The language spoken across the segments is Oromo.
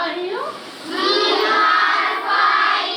are you? We are fine.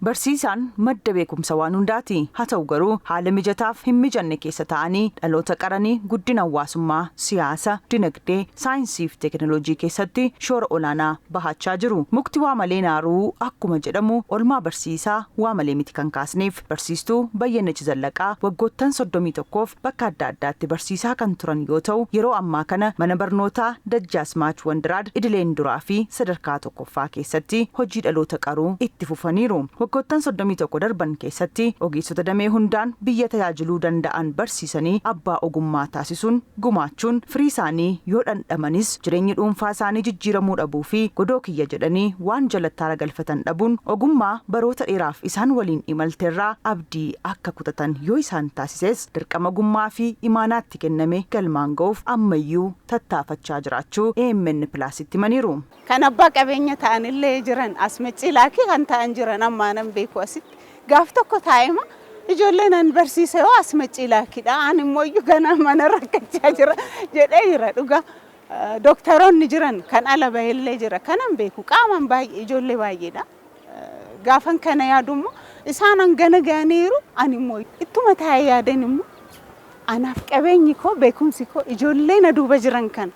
Barsiisaan madda beekumsa waan hundaati. Haa ta'u garuu haala mijataaf hin mijanne keessa ta'anii dhaloota qaranii guddina hawaasummaa, siyaasa, dinagdee, saayinsii fi teekinooloojii keessatti shoora olaanaa bahachaa jiru. Mukti waa malee naaruu akkuma jedhamu, olmaa barsiisaa waa malee miti kan kaasneef. Barsiistuu Bayyanach Zallaqaa waggoottan 31f bakka adda addaatti barsiisaa kan turan yoo ta'u, yeroo ammaa kana mana barnootaa Dajjaasmaach Wandiraad idileen duraa fi sadarkaa tokkoffaa keessatti hojii dhaloota qaruu itti fufaniiru. Waggoottan 31 darban keessatti ogeessota damee hundaan biyya tajaajiluu danda'an barsiisanii abbaa ogummaa taasisuun gumaachuun firii isaanii yoo dhandhamanis, jireenyi dhuunfaa isaanii jijjiiramuu dhabuu fi godoo kiyya jedhanii waan jalatti haara galfatan dhabuun ogummaa baroota dheeraaf isaan waliin imalteerraa abdii akka kutatan yoo isaan taasises, dirqama ogummaa fi imaanaatti kenname galmaan ga'uuf ammayyuu tattaafachaa jiraachuu AMN Plusitti himaniiru. Kan abbaa qabeenya ta'anillee jiran, as laakii kan ta'an jiran, ammaa nan beeku. Asitti gaaf tokko taa'ema ijoollee nan barsiise yoo as laakiidha, ani immoo iyyuu ganaa mana rakkachaa jira jedhee jira dhugaa. Dooktaroonni jiran, kan ala bahillee jira, kanan beeku qaaman baay'ee, ijoollee baay'eedha. Gaafan kana yaadummoo isaan hangana ga'aniiru, ani immoo ittuma taa'ee yaadan immoo anaaf qabeenyi koo, beekumsi koo, ijoollee na duuba jiran kana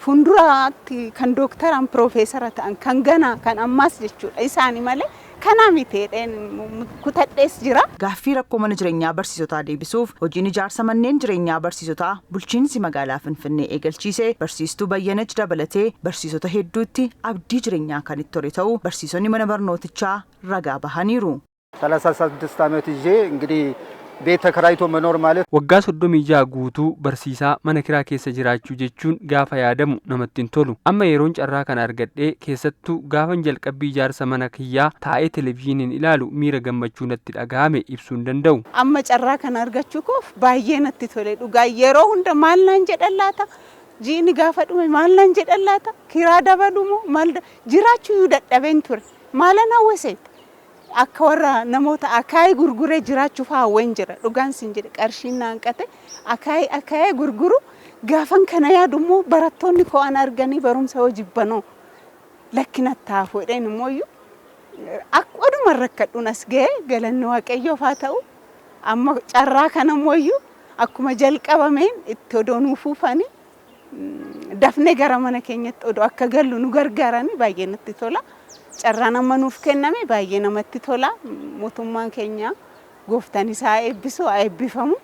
fuulduraatti kan dooktaraan piroofeesara ta'an, kan ganaa kan ammaas jechuudha, isaani malee kanaa miti jedheen kutadhees jira. Gaaffii rakkoo mana jireenyaa barsiisotaa deebisuuf hojiin ijaarsa manneen jireenyaa barsiisotaa bulchiinsi magaalaa Finfinnee eegalchiise barsiistuu Bayyanach dabalatee barsiisota hedduutti abdii jireenyaa kan itti tole ta'uu barsiisonni mana barnootichaa ragaa bahaniiru. 36 ዓመት ይዤ እንግዲህ ቤት ተከራይቶ መኖር ማለት Waggaa 36 guutuu barsiisaa mana kiraa keessa jiraachuu jechuun gaafa yaadamu namatti hin tolu. Amma yeroon carraa kana argadhee, keessattuu gaafan jalqabbii ijaarsa mana kiyyaa taa'ee televezyiiniin ilaalu, miira gammachuu natti dhagahame ibsuu hin danda'u. Amma carraa kana argachuu koof baay'ee natti tole dhugaa. Yeroo hunda maal naan jedhan laata? Jiini gaafa dhume maal naan jedhan laata? Kiraa dabalu moo maal jiraachuu iyyuu dadhabeen ture. Maalan hawwaseet? Akka warra namoota akaayii gurguree jiraachuuf hawwen jira. Dhugaan sin jedhe, qarshiin naan qate akaayii akaayii gurguru. Gaafan kana yaadu immoo barattoonni koo an arganii barumsa hoo jibbanoo lakkinatti haafu jedheen immoo iyyuu akka oduma rakkadhuun as ga'ee, galanni Waaqayyoof haa ta'u. Amma carraa kana immoo iyyuu akkuma jalqabameen itti odoo nuu fuufanii, dafnee gara mana keenyatti odoo akka gallu nu gargaaranii baay'ee natti tola. Carraan amma nuuf kenname baay'ee namatti tola. Mootummaan keenya gooftaan isaa haa eebbisu, haa eebbifamu.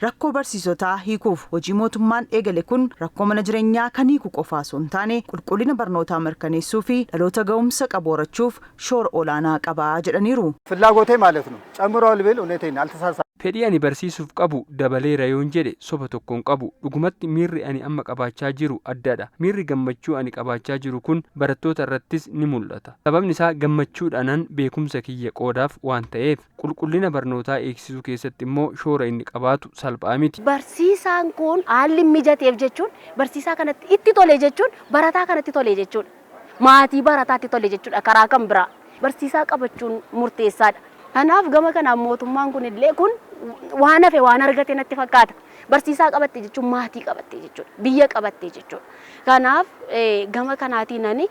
Rakkoo barsiisotaa hiikuuf hojii mootummaan eegale kun rakkoo mana jireenyaa kan hiiku qofaa osoo hin taane, qulqullina barnootaa mirkaneessuu fi dhaloota ga'umsa qabu horachuuf shoora olaanaa qabaa jedhaniiru. ፍላጎቴ ማለት ነው ጨምሯል ብል እውነቴን አልተሳሳትኩም። Fedhii ani barsiisuuf qabu dabaleera yoon jedhe soba tokko hin qabu. Dhugumatti miirri ani amma qabaachaa jiru addadha. Miirri gammachuu ani qabaachaa jiru kun barattoota irrattis ni mul'ata. Sababni isaa gammachuudhaanan beekumsa kiyya qoodaaf waan ta'eef. Qulqullina barnootaa eegsisuu keessatti immoo shoora inni qabaatu salphaa miti. Barsiisaan kun haalli mijateef jechuun, barsiisaa kanatti itti tole jechuun, barataa kanatti tole jechuudha. Maatii barataatti tole jechuudha karaa kan biraa. Barsiisaa qabachuun murteessaadha. Kanaaf gama kanaan mootummaan kun illee kun waan hafe waan argate natti fakkaata. Barsiisaa qabatte jechuun maatii qabatte jechuudha. Biyya qabatte jechuudha. Kanaaf gama kanaatiin ani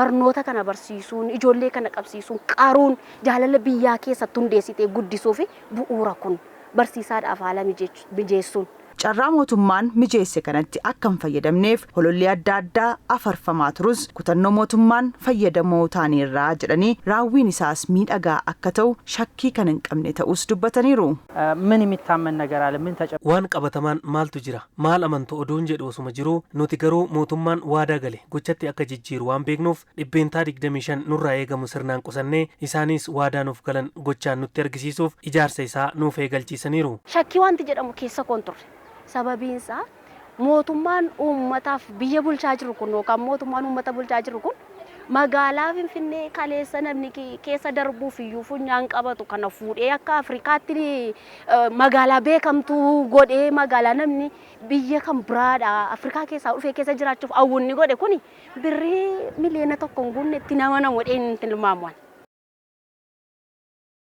barnoota kana barsiisuun, ijoollee kana qabsiisuun, qaruun jaalala biyyaa keessatti hundeessitee guddisuu fi bu'uura kun barsiisaadhaaf haala mijeessuun. Carraa mootummaan mijeesse kanatti akka hin fayyadamneef hololli adda addaa afarfamaa turus, kutannoo mootummaan fayyadamoo ta'aniirraa jedhanii, raawwiin isaas miidhagaa akka ta'u shakkii kan hin qabne ta'us dubbataniiru. ምን የሚታመን ነገር አለ? ምን ተጨ Waan qabatamaan maaltu jira? Maal amantu oduun jedhu osuma jiruu, nuti garuu mootummaan waadaa gale gochatti akka jijjiiru waan beeknuuf, 25% nurraa eegamu sirnaan qusannee, isaanis waadaa nuuf galan gochaan nutti argisiisuuf ijaarsa isaa nuuf eegalchiisaniiru. Shakkii wanti jedhamu keessa koon turre. Sababiin isaa mootummaan uummataaf biyya bulchaa jiru kun, yookaan mootummaan uummata bulchaa jiru kun, magaalaa Finfinnee kaleessa namni keessa darbuuf iyyuu funyaan qabatu kana fuudhee akka Afrikaatti magaalaa beekamtuu godhee, magaalaa namni biyya kan biraadha Afrikaa keessaa dhufee keessa jiraachuuf hawwunni godhe kuni birrii 1 miliyoona hin guunne itti nama namu godhee hin tilmaamu.